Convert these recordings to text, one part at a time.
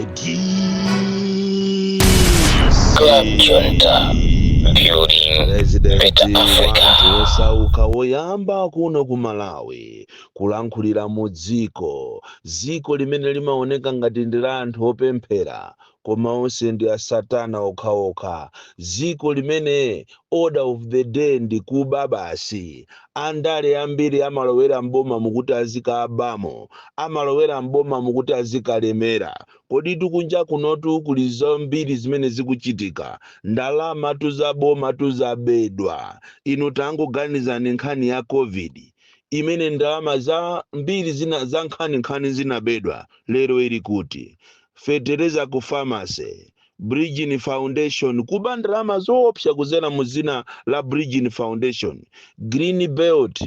The DC Club Junta, building President better Africa. Wanthu osauka woyamba kuno ku Malawi kulankhulira mu dziko, dziko limene limaoneka ngati ndi la anthu opemphera, koma onse ndi asatana okhaokha, dziko limene order of the day ndi kuba basi. Andale ambiri amalowera mboma mukuti azikabamo, amalowera mboma mukuti azikalemera. Kodi tikunja kunotu kuli zambiri zimene zikuchitika, ndalama tuzaboma tuzabedwa. Inu tangoganizani nkhani ya COVID imene ndalama za mbiri zina za nkhaninkhani zinabedwa, lero ili kuti? Fetereza ku pharmacy, Bridgin Foundation kuba ndalama zoopsa kuzera mu zina la Bridgin Foundation, Green Belt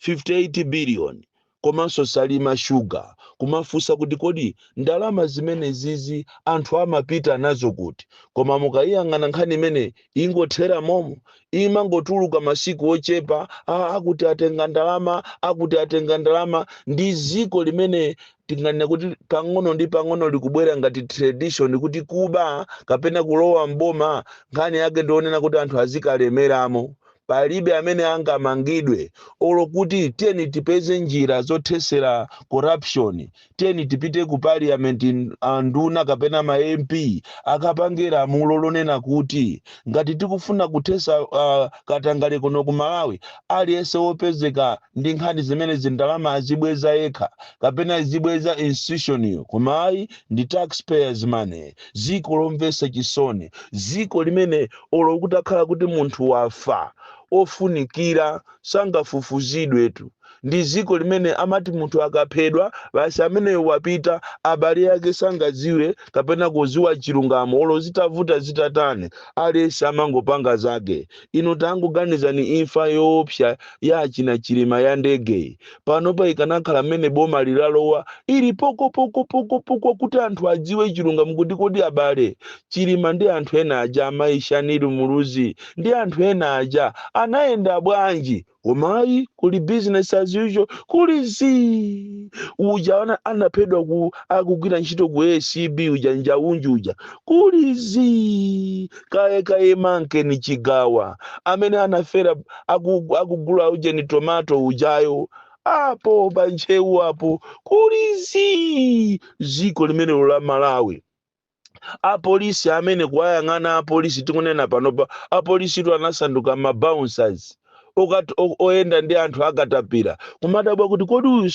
58 billion, komanso Salima Sugar. Kumafunsa kuti kodi ndalama zimene zizi anthu amapita nazo kuti? Koma mukayiyang'ana nkhani imene ingothera momo, imangotuluka masiku ochepa, akuti atenga ndalama, akuti atenga ndalama. Ndi ziko limene tinganena kuti pang'ono ndi pang'ono likubwera ngati tradition kuti kuba kapena kulowa mboma, nkhani yake ndionena kuti anthu azikalemeramo, palibe amene angamangidwe. Olo kuti tiyeni tipeze njira zothesera corruption, tiyeni tipite ku parliament, anduna kapena ma MP akapange lamulo lonena kuti ngati tikufuna kuthesa katangale kuno ku Malawi, aliyense wopezeka ndi nkhani zimene zindalama azibweza yekha kapena azibweza institution iyo. Koma ayi, ndi taxpayers money. Ziko lomvetsa chisoni, ziko limene olo kutakhala kuti munthu wafa ofunikira sangafufuzidwetu. Ndi ziko limene amati munthu akaphedwa basi, ameneyo wapita, abale ake sangadziwe kapena kuziwa chilungamo, olo zitavuta zitatani, aliyense amangopanga zake. Inu tangoganizani imfa yoopsa ya achina Chilima ya ndege. Panopa ikanakhala mmene boma lilalowa ili pokopokopokopoko kuti anthu adziwe chilungamo kuti kodi abale Chilima ndi anthu ena aja, amayi Shanil Muluzi ndi anthu ena aja, anayenda bwanji? Komayi, kuli business as usual, kuli zii. Uja anaphedwa ku akugwira ntchito ku ACB uja, Njaunju uja, kuli zii. Kaye kaye mankeni Chigawa amene anafera akugula ujeni tomato ujayo apo panchewu apo, kuli zii. Ziko limenelo la Malawi, apolisi amene kuwayang'ana apolisi tikunena panopa, apolisi tu anasanduka ma bouncers oyenda ndi anthu akatapira. Kumadabwa kuti kodi uyu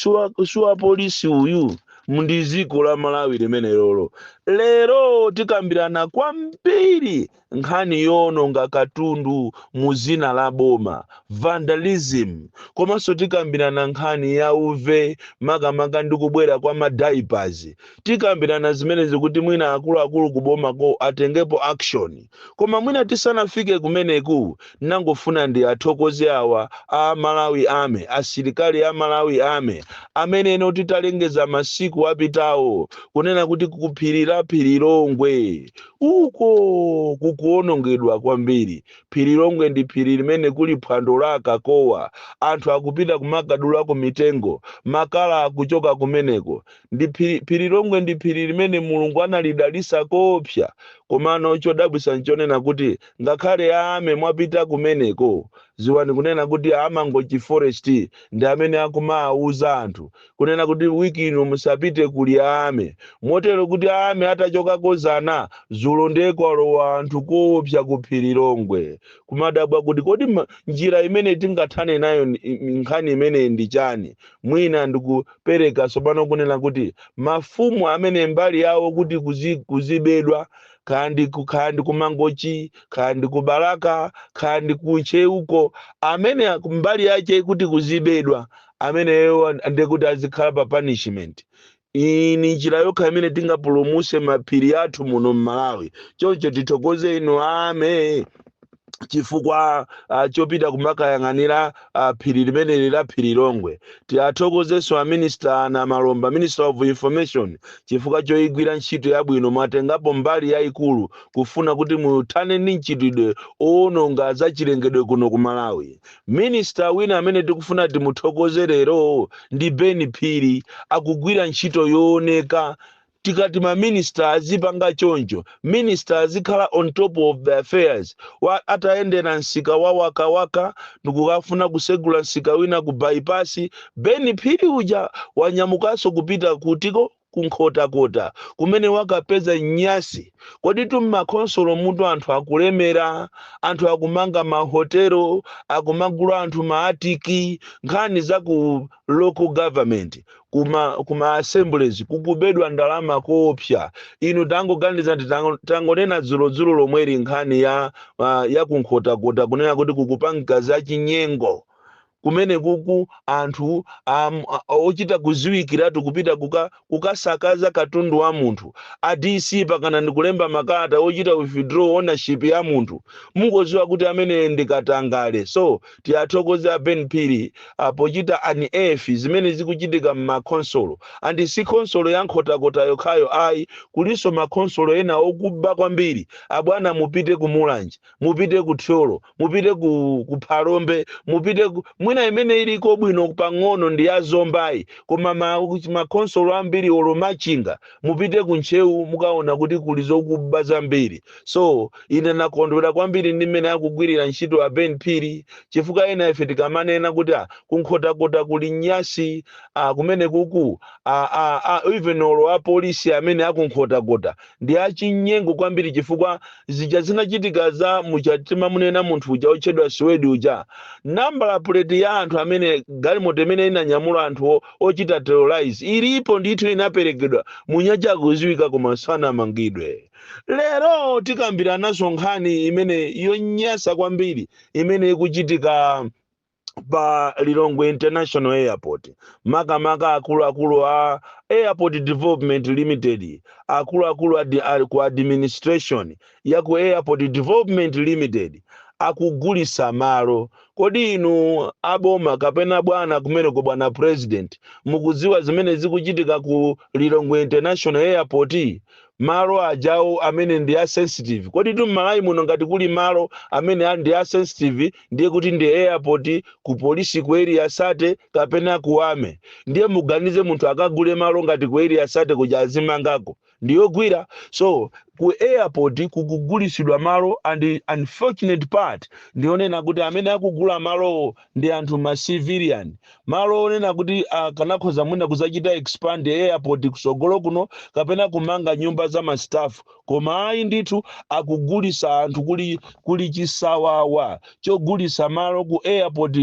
siwa polisi uyu? Ndi ziko la Malawi limene lolo. Lero tikambirana kwambiri nkhani yowononga katundu mu zina la boma, vandalism, komanso tikambirana nkhani ya uve, makamaka ndi kubwera kwa ma diapers. Tikambirana zimenezi kuti mwina akuluakulu kubomako atengepo action. Koma mwina tisanafike kumeneku, nangofuna ndi athokoze awa a Malawi Army, asilikali a Malawi Army amene eno titalengeza masiku apitawo kunena kuti kuphiri la Phirilongwe uko kukuwonongedwa kwambiri. Phirilongwe ndi phiri limene kuli phwando la akakowa, anthu akupita kumakadulako mitengo, makala akuchoka kumeneko. Ndi phiri, Phirilongwe ndi phiri limene Mulungu analidalisa koopsa. Komano chodabwisa nchonena kuti ngakhale ame mwapita kumeneko, ziwani kunena kuti amangochi forest ndi amene akumawuza anthu kunena kuti wiki ino musapite kuli ame, motero kuti ame atachokako zana zulo ndekwalowa anthu koopsa ku Phirilongwe. Kumadabwa kuti kodi njira imene tingathane nayo nkhani imeneyi ndi chani? Mwina ndikupereka tsopano kunena kuti mafumu amene mbali yawo kuti kuzibedwa, kandi kumangochi, kandi kubalaka, kandi kucheuko, amene mbali yache kuti kuzibedwa, ameneyo ndekuti azikhala pa punishment. Iyi ni njira yokha imene tingapulumuse maphiri athu muno mMalawi. Choncho tithokoze inu ame chifukwa chopita kumakayang'anira phiri limeneli la Phirilongwe. Tiathokozenso a Minister na Malomba, Minister of Information, chifukwa choyigwira ntchito yabwino. Mwatengapo mbali yayikulu kufuna kuti muthane ndi mchitidwe owononga zachilengedwe kuno ku Malawi. Minister wina amene tikufuna timuthokoze lero ndi Ben Phiri, akugwira ntchito yooneka. Tikati maminista azipanga choncho, minister azikhala on top of the affairs. Atayendera msika wa Wakawaka ndikukafuna kusegula msika wina ku Bypass, Ben Phiri uja wanyamukanso kupita kutiko? Kunkhotakota, kumene wakapeza nyasi. Kodi tummakhonsolo mutu anthu akulemera, anthu akumanga mahotelo, akumagula anthu maatiki. Nkhani za ku local government, kuma assemblies kukubedwa ndalama koopsa. Inu tangoganiza ndi tangonena dzulodzulo lomweli nkhani ya kunkhotakota, kunena kuti kukupangika za chinyengo kumene kuku anthu ochita kuziwikiratu kupita kukasakaza katundu wa munthu. A DC pakana ndikulemba makalata ochita withdraw ownership ya munthu, mungoziwa kuti amene ndikatangale. So tiyathokoze a Ben Phiri pochita unearth zimene zikuchitika mmakhonsolo. And si khonsolo ya Nkhotakota yokhayo ayi, kulinso makhonsolo ena okuba kwambiri. Abwana, mupite ku Mulanje, mupite ku Thyolo, mupite ku Phalombe, mupite ku mwina imene iliko bwino pang'ono ndi ya Zombayi, koma makhonsolo ambiri, olo Machinga, mupite ku Ntcheu, mukaona kuti kuli zokuba zambiri. So ine nakondwera kwambiri ndi mmene akugwirira ntchito a Ben Phiri, chifukwa ena ife tikamanena kuti kunkhotakota kuli nyasi, kumene kuku even olo apolisi amene akunkhotakota ndi achinyengo kwambiri, chifukwa zija zinachitika za muchatima munena munthu uja otchedwa Swedi uja, nambala plate ya anthu amene galimoto imene inanyamula anthu ochita terrorize ilipo ndithu, inaperekedwa munyaja kuziwika, koma sanamangidwe. Lero tikambiranaso nkhani imene yonyasa kwambiri imene ikuchitika pa Lilongwe International Airport, makamaka akuluakulu a Airport Development Limited, akuluakulu ku administration ya ku Airport Development Limited akugulisa malo. Kodi inu aboma kapena bwana kumeneko, bwana president, mukudziwa zimene zikuchitika ku Lilongwe International Airport? Malo ajawo amene ndi a sensitive. Kodi tu m'Malawi muno ngati kuli malo amene ndi a sensitive, ndiye kuti ndi airport, ku polisi, ku Area 30 kapena ku army. Ndiye muganize, munthu akagule malo ngati ku Area 30 kuja azimangako, ndiyogwira. So ku airport kukugulisidwa malo, and the unfortunate part ndionena kuti amene akugula malowo ndi anthu ma civilian, malo onena kuti akanakhoza mwina kuzachita expand airport kusogolo kuno kapena kumanga nyumba za ma staff, koma ayi ndithu, akugulisa anthu. Kuli chisawawa chogulisa malo ku airport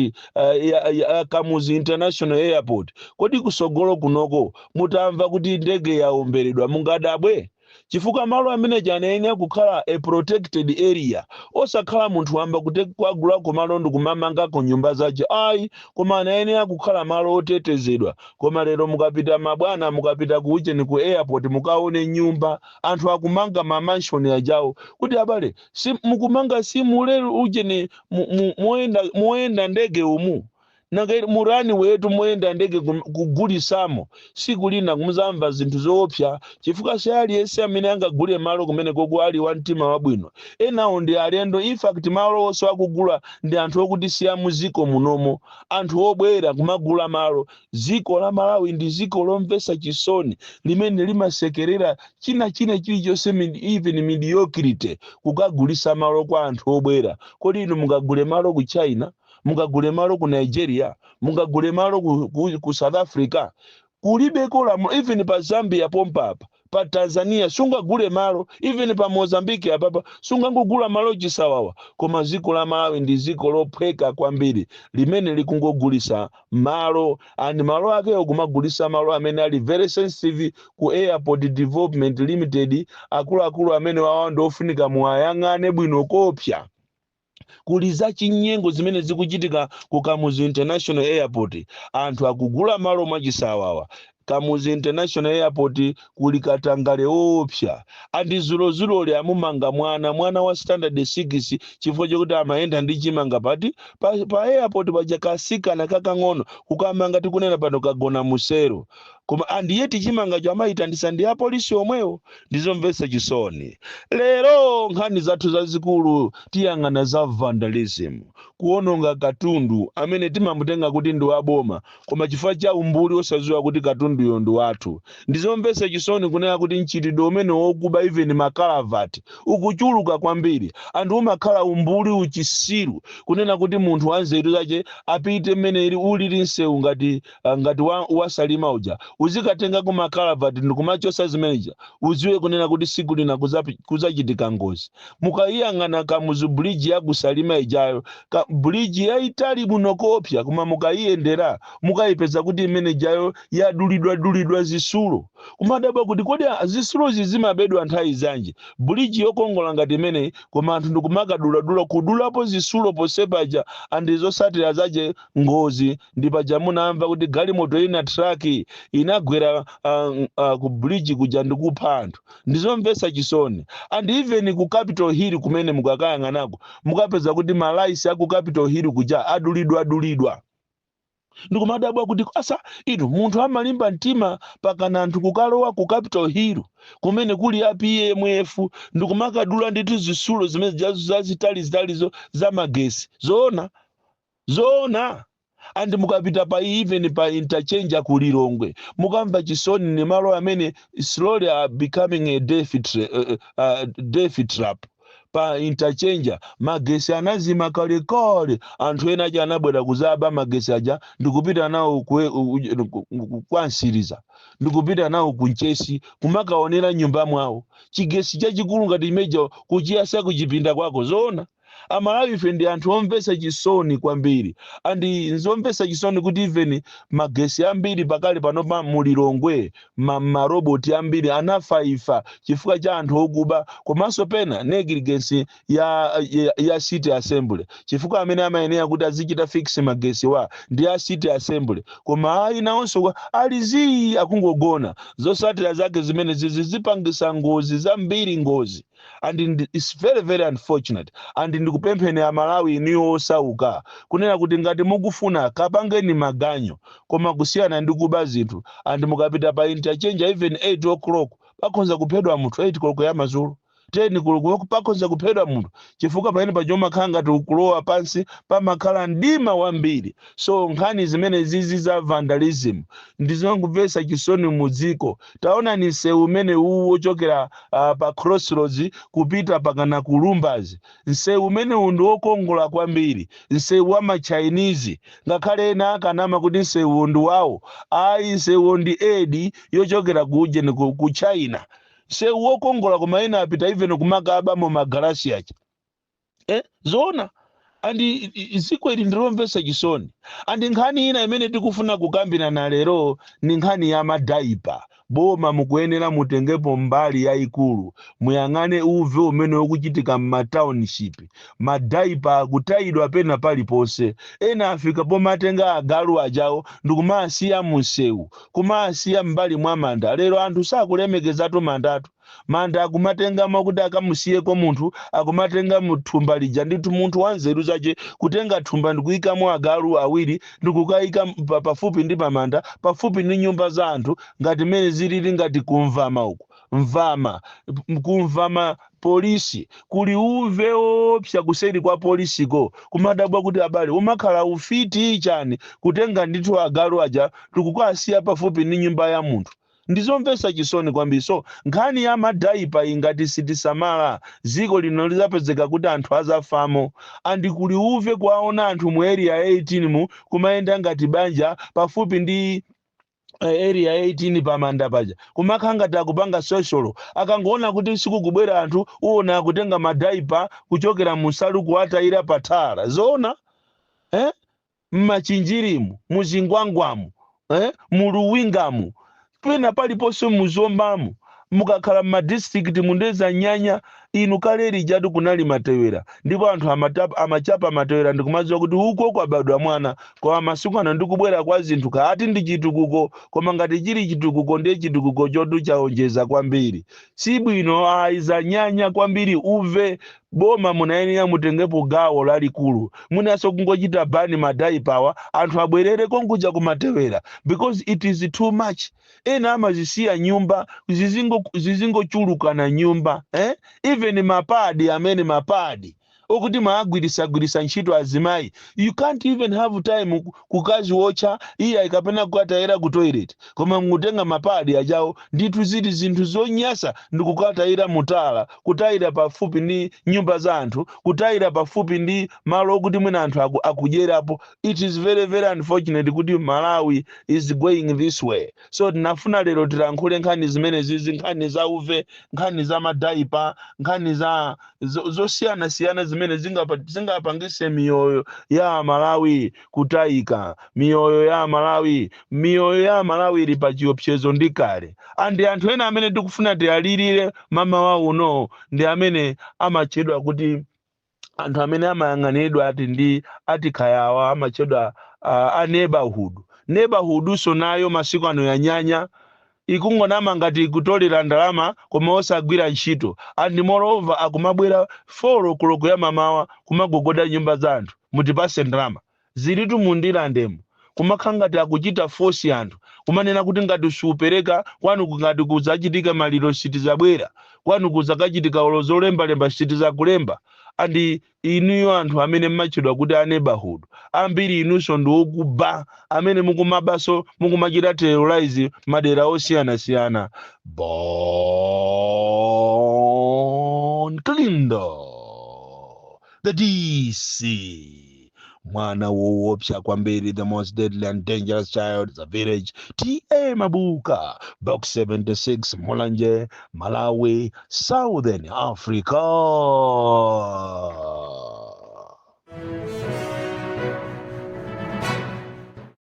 ya Kamuzu International Airport. Kodi kusogolo kunoko mutamva kuti ndege yaomberedwa, mungadabwe? Chifukwa malo amene anayenera kukhala a protected area, osakhala munthu wamba kuti kwagulako malo ndikumamangako nyumba zace ayi, koma anayenera kukhala malo otetezedwa. Koma lero mukapita, mabwana, mukapita ku ujeni, ku airport, mukaone nyumba anthu akumanga ma mansion ajawo, kuti abale, si mukumanga, si mulero ujeni moyenda ndege umu, nanga murani wetu moyenda ndege kugulisamo. Siku lina kumuzamva zinthu zoopsa, chifukwa si aliyense amene angagule malo kumene koko ali wa mtima wabwino. Enawo ndi alendo. In fact, malo onse akugula ndi anthu okuti siya muziko munomo, anthu obwera kumagula malo. Ziko la Malawi ndi ziko lomvetsa chisoni limene limasekerera china china chilichonse, even mediocrity, kukagulisa malo kwa anthu obwera. Kodi inu mungagule malo ku China? Mungagule malo ku Nigeria? Mungagule malo ku South Africa? Kulibeko lamulo. Even pa Zambia pompapa, pa Tanzania sungagule malo, even pa Mozambique apapa sungangogula malo chisawawa. Koma dziko la Malawi ndi dziko lophweka kwambiri limene likungogulisa malo, and malo akewo kumagulisa malo amene ali very sensitive ku Airport Development Limited. Akuluakulu amene wawa ndiofunika muwayang'ane bwino kopsa. Kuli za chinyengo zimene zikuchitika ku Kamuzu International Airport. Anthu akugula malo mwachisawawa. Kamuzu International Airport kuli katangale woopsa. And zulozuloli amumanga mwana wa standard 6 chifukwa chokuti amayenda ndi chimanga pati pa airport paja, kasikana kakang'ono kukamanga. Tikunena pano kagona musero. Koma andiyeti chimangacho amayitanisa ndi apolisi omwewo. Ndizomvetsa chisoni. Lero nkhani zathu zazikulu tiyang'ana za vandalism, kuononga katundu amene timamutenga kuti ndi waboma, koma chifukwa cha umbuli osadziwa kuti katunduyo ndi wathu. Ndizomvetsa chisoni kunena kuti mchitidwe umene wokuba even makalavati ukuchuluka kwambiri. Anthu umakhala umbuli, uchisiru, kunena kuti munthu wanzeru zache apite mmene ili ulili msewu ngati wasalima uja, uzikatengako makalavati ndikumachosa zimeneja. Uziwe kunena kuti siku lina kuzachitika ngozi. Mukayiyang'ana Kamuzu Bridge ya kusalima ijayo, ka bridge yayitali bwino kopsa, koma mukayiyendera mukayipeza kuti imene ijayo yadulidwadulidwa zisulo. Kumadabwa kuti kodi zisulozi zimabedwa nthawi zanji? Bridge yokongola ngati imeneyi, koma anthu ndikumakadula-dula, kudulapo zisulo posepaja. And zosatira zache ngozi. Ndi paja munamva kuti galimoto ina, truck, inagwera ku bridge kuja ndikupha anthu. Ndizomvetsa chisoni. And even ku Capitol Hill kumene mukakayang'anako, mukapeza kuti malaisi aku Capitol Hill kuja adulidwa adulidwa. Ndikumadabwa kuti asa inu, munthu amalimba mtima pakana anthu kukalowa ku Capitol Hill kumene kuli a PMF ndikumakadula ndithu zisulo zimene zazitalizitalizo za magesi. Zoona, zoona. And mukapita pa even pa interchange ku Lilongwe, mukamva chisoni. Ni malo amene slowly are becoming a death trap. Pa interchange magesi anazima kalekale. Anthu ena aja anabwera kuzaba magesi aja ndikupita nawo kwa Nsiriza, ndikupita nawo kunchesi kumakaonera nyumba mwawo. Chigesi chachikulu ngati imeja kuchiyasa kuchipinda kwako, zoona? Amalawi ife ndi anthu omvetsa chisoni kwambiri. And nzomvetsa chisoni kuti even magesi ambiri pakali panopa mulilongwe, maroboti ambiri anafaifa chifukwa cha anthu okuba, komanso pena negligence ya city assembly, chifukwa amene amayenera kuti azichita fix magesi wa ndi a city assembly, koma ayi, nawonso ali zii, akungogona. Zosatira zake zimene zizi zipangisa ngozi zambiri, ngozi. And it's very very unfortunate. And ndikupempheni Amalawi iniyo osauka kunena kuti ngati mukufuna, kapangeni maganyo, koma kusiyana ndi kuba zinthu. And mukapita pa interchange, even 8 o'clock pakhonza kuphedwa munthu, 8 koloko ya madzulo, 10 koloko pakhonza kuphedwa munthu, chifukwa pamene paja umakhala ngati ukulowa pansi, pamakhala mdima wambiri. So nkhani zimene zizi za vandalism ndizongomvetsa chisoni mu dziko. Taona ni msewu umene uwu wochokera pa Crossroads kupita pakana ku Lumbazi. Msewu umene ndi wokongola kwambiri, msewu wa ma Chinese. Ngakhale ena akanama kuti msewu ndi wawo, ayi, msewu ndi aid yochokera ku ujeni, ku China. Msewu wokongola, koma ena apita even kumakaba mu magalasi aja. Zoona. And dziko ili ndilomvetsa chisoni. And nkhani ina imene tikufuna kukambirana lero ni nkhani ya ma diaper. Boma mukuyenera mutengepo mbali yayikulu, muyang'ane uve umene ukuchitika m'ma township. Ma diaper akutayidwa pena paliponse. Ena afika pomatenga agalu ajawo ndikumasiya munsewu, kumasiya m'mbali mwa manda. Lero anthu sakulemekezatu mandatu. Manda akumatengamo kuti akamusiyeko munthu, akumatenga muthumba lija ndithu. Munthu wanzeru zache kutenga thumba ndikuyikamo agalu awiri ndikukayika pafupi ndi pamanda, pafupi ndi nyumba za anthu, ngati mmene zilili ngati kumvama uku. Mvama, kumvama polisi kuli uve opsa kuseri kwa polisiko. Kumadabwa kuti abale, umakhala ufiti chani kutenga ndithu agalu aja tikukasiya pafupi ndi nyumba ya munthu? Ndizomvetsa chisoni kwambiri. So nkhani ya ma diaper ingati sitisamala, dziko lino lizapezeka kuti anthu azafamo. And kuli uve kuwaona anthu mu Area 18 mu kumayenda ngati banja pafupi ndi Area 18 pamanda paja, kumakhala ngati akupanga social. Akangoona kuti sikukubwera anthu, uwona akutenga ma diaper kuchokera musalu kuwatayira pathala. Zoona, eh? Mmachinjirimu, muzingwangwamu, eh? Muluwingamu, pena paliponse, muzombamu, mukakhala mma district mundeza nyanya. Inu, kale lijatu kunali matewera, ndipo anthu amachapa matewera ndikumadziwa kuti uko kwabadwa mwana. Koma masiku ano ndikubwera kwa zinthu kaati ndi chitukuko, koma ngati chili chitukuko, ndiye chitukuko chotu chaonjeza kwambiri. Sibwino ayi, zanyanya kwambiri. Uve boma munayenera mutengepo gawo lalikulu, mwinanso kungochita ban ma diaper wa, anthu abwerere konkuja kumatewera, because it is too much. Ena amazisiya nyumba zizingochulukana nyumba, eh? Even ma pad amene, ma pad okuti maagwirisagwirisa ntchito azimayi, you can't even have time kukaziwotcha iya ikapena kukatayira ku toilet, koma mukutenga ma pad ajawo ndithu, zili zinthu zonyasa, ndikukatayira mutala, kutayira pafupi ndi nyumba za anthu, kutayira pafupi ndi malo okuti mwina anthu akudyerapo. It is very very unfortunate kuti Malawi is going this way. So tinafuna lero tilankhule nkhani zimene zizi, nkhani za uve, nkhani za ma diaper, nkhani za zosiyanasiyana zimene zingapangise miyoyo ya Malawi kutayika. Miyoyo ya Malawi, miyoyo ya Malawi ili pa chiopsezo ndi kale. And anthu ena amene tikufuna tiyalirire mama uno ndi amene amatchedwa kuti anthu amene amayang'aniridwa ati ndi ati khayawa amatchedwa a neighborhood. Neighborhood so nayo masiku ano yanyanya, ikungonama ngati ikutolera ndalama koma osagwira ntchito. And moreover, akumabwera 4 o'clock ya mamawa kumagogoda nyumba za anthu, "Mutipase ndalama." Zilitu mundilandemo, kumakhala ngati akuchita force anthu, kumanena kuti ngati siupereka, kwanu ngati kuzachitika maliro sitizabwera, kwanu kuzakachitika olo zolembalemba sitizakulemba. And inuyo anthu amene mmatchedwa kuti a neighborhood, ambiri inunso ndi okuba amene mukumabaso, mukumachita terrorize madera osiyanasiyana. Bon Kalindo, the DC, mwana woopsa kwambiri, the most deadly and dangerous child, the village T/A Mabuka, Box 76, Mulanje, Malawi, Southern Africa.